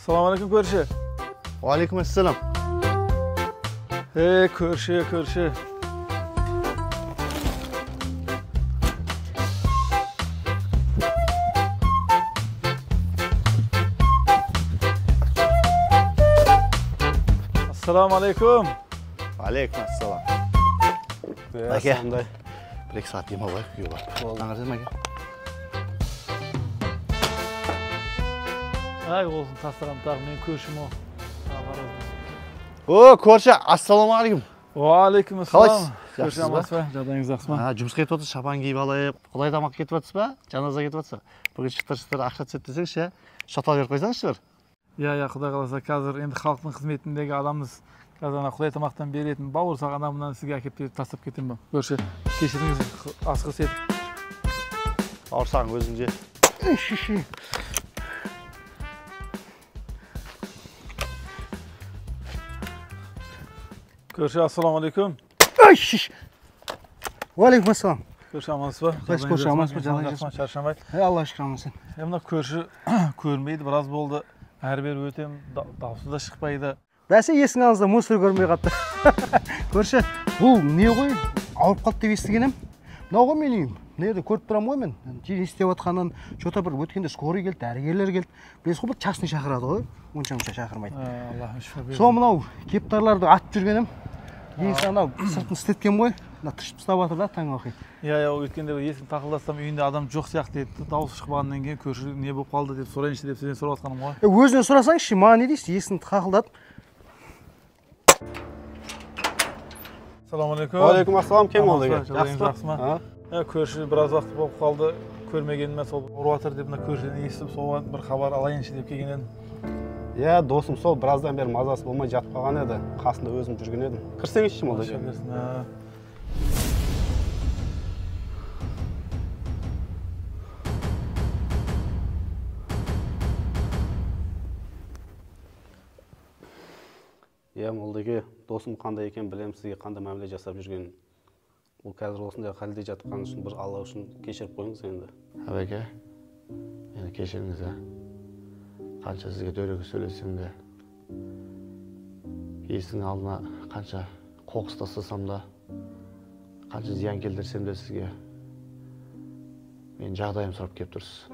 Ассалаумағалейкум, көрші. Уағалейкум ассалам. Ей, көрші, көрші. Ассалаумағалейкум. Алейкум ассалам. Әке, 1-2 сағат демалайық, үйге барып. Таңертең, әке. Ай, olsun тастаған тағы, мен көршім о. О, көрші, ассалаумағалейкум. Уағалейкум ассалам. Қалайсыз? Көрші, амансыз ба? Жағдайыңыз жақсы ма? Жұмысқа кетіп отырсыз, шапан киіп алып, құдай тамақ кетіп жатсыз ба? Жаназа кетіп жатсыз. Бүгін шытыр-шытыр ақша түседі десеңші, шатал беріп қойсаңызшы бір. Иә, иә, құдай қаласа, қазір енді халықтың қызметіндегі адамбыз. Қазір ана құдай тамақтан беретін бауырсақ адамынан сізге әкеп тастап кетемін ба? Көрші, кешіріңіз, асығыс едік. Бауырсағың өзің же. Көрші, ассалаумағалейкум. Уағалейкум ассалам. Көрші, амансыз ба? Қалайсыз, көрші, амансыз ба? Жағдайыңыз жақсы ма? Шаршамай. Аллаға шүкір, амансың. Мына көрші көрінбейді, біраз болды. Әрі-бері өтем, дауысы да шықпайды. Бәсе, есің алдыңызда мусор көрмей қалыпты. Көрші, бұл не ғой? Ауырып қалды деп естіген едім. Мынау ғой менің үйім. Мына жерде көріп тұрамын ғой мен. Не істеп жатқанын, чё-то бір өткенде скорый келді, дәрігерлер келді. Білесіз ғой, бұл частный шақырады ғой. Онша-мұнша шақырмайды. Аллаһ шүкір берсін. Сол мынау кептарларды атып жүргенім. Есі анау сыртын істеткен ғой. Мына тышып тастап жатыр да таң оқи. Иә, иә, өткенде есігін тақылдатсам үйінде адам жоқ сияқты еді. Дауысы шықпағаннан кейін көрші не болып қалды деп сұрайыншы деп сізден сұрап жатқаным ғой. Өзінен сұрасаңызшы, маған не дейсіз? Есігін тақылдатып. Ассалаумағалейкум. Уағалейкум ассалам, кем болды? Жақсы жақсы ма? Көрші біраз уақыт болып қалды, көрмегеніме сол ұрып жатыр деп мына көршіден естіп, соған бір хабар алайыншы деп келген едім. Иә, досым сол біраздан бері мазасы болмай жатып қалған еді. Қасында өзім жүрген едім. Кірсеңізші, молдеке. Иә, молдеке, досым қандай екен білемін, сізге қандай мәміле жасап жүргенін. Ол қазір осындай халде жатқаны үшін бір Алла үшін кешіріп қойыңыз енді. Әбеке, мені кешіріңіз, ә. Қанша сізге дөрекі сөйлесем де, есіктің алдына қанша қоқыс тастасам да, қанша зиян келтірсем де сізге мен жағдайым сұрап келіп тұрсыз.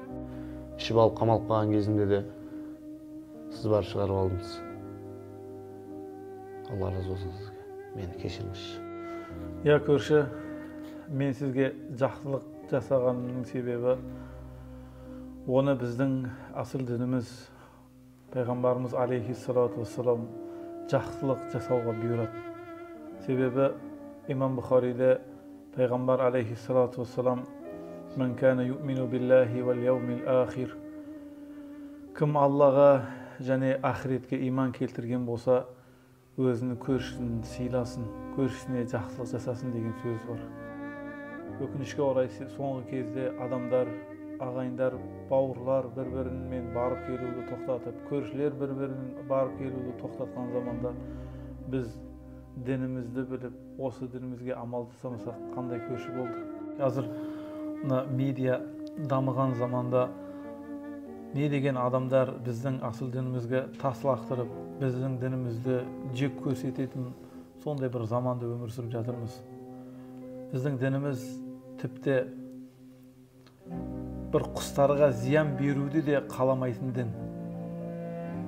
Ішіп алып қамалып қалған кезімде де сіз барып шығарып алдыңыз. Алла разы болсын сізге. Мені кешіріңізші. Иә, көрші, мен сізге жақсылық жасағанымның себебі оны біздің асыл дініміз, пайғамбарымыз алейхиссалату вассалам жақсылық жасауға бұйырады. Себебі Имам Бұхариде пайғамбар алейхиссалату вассалам «Ман кана юъмину биллахи вал яумил ахир» кім Аллаға және ақыретке иман келтірген болса, өзінің көршісін сыйласын, көршісіне жақсылық жасасын деген сөз бар. Өкінішке орай соңғы кезде адамдар, ағайындар, бауырлар бір-бірімен барып келуді тоқтатып, көршілер бір-бірімен барып келуді тоқтатқан заманда біз дінімізді біліп, осы дінімізге амал жасамасақ қандай көрші болдық? Қазір мына медиа дамыған заманда не деген адамдар біздің асыл дінімізге тас лақтырып, біздің дінімізді жек көрсететін сондай бір заманда өмір сүріп жатырмыз. Біздің дініміз тіпті бір құстарға зиян беруді де қаламайтын дін.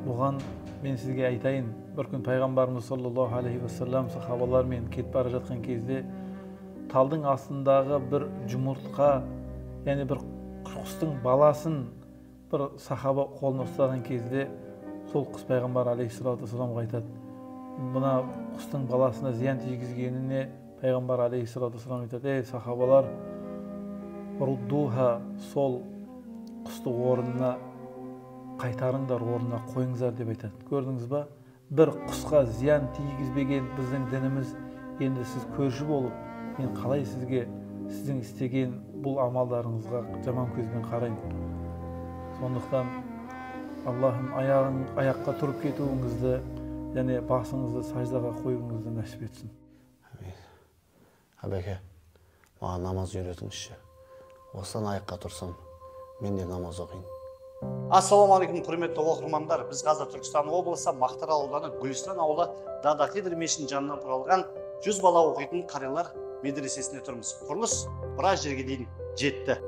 Бұған мен сізге айтайын, бір күн пайғамбарымыз саллаллаху алейхи уассалам сахабалармен кетіп бара жатқан кезде талдың астындағы бір жұмыртқа, яғни бір құстың баласын бір сахаба қолына ұстаған кезде сол құс пайғамбар алейхиссалату вассаламға айтады. Мына құстың баласына зиян тигізгеніне пайғамбар алейхиссалату вассалам айтады: «Ей сахабалар, руддуха, сол құсты орнына қайтарыңдар, орнына қойыңыздар» деп айтады. Көрдіңіз ба? Бір құсқа зиян тигізбеген біздің дініміз, енді сіз көрші болып, мен қалай сізге, сіздің істеген бұл амалдарыңызға жаман көзбен қараймын. Сондықтан Аллахым аяққа тұрып кетуіңізді және басыңызды саждаға қоюыңызды нәсіп етсін. Әмин. Әбеке, маған намаз үйретіңізші. Осыдан аяққа тұрсам, мен де намаз оқиын. Ассалаумағалейкум, құрметті оқырмандар. Біз қазір Түркістан облысы Мақтаарал ауданы Гүлістан ауылы Дада Хидр мешітінің жанынан құралған 100 бала оқитын қариялар медресесінде тұрмыз. Құрылыс біраз жерге дейін жетті.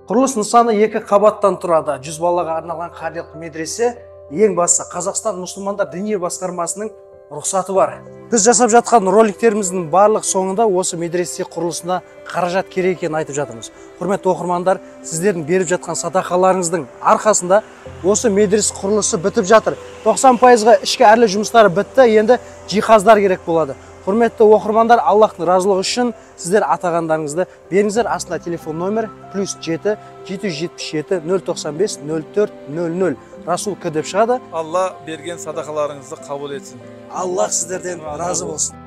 Құрылыс нысаны 2 қабаттан тұрады. 100 балаға арналған қариялық медресе, ең бастысы Қазақстан мұсылмандар діни басқармасының рұқсаты бар. Біз жасап жатқан роликтеріміздің барлық соңында осы медресе құрылысына қаражат керек екенін айтып жатырмыз. Құрметті оқырмандар, сіздердің беріп жатқан садақаларыңыздың арқасында осы медресе құрылысы бітіп жатыр. 90%-ға ішкі әрлеу жұмыстары бітті, енді жиһаздар керек болады. Құрметті оқырмандар, Аллахтың разылығы үшін сіздер атағандарыңызды беріңіздер. Астында телефон номер +7 777 095 04 00 Расул К деп шығады. Алла берген садақаларыңызды қабыл етсін. Аллах сіздерден разы болсын.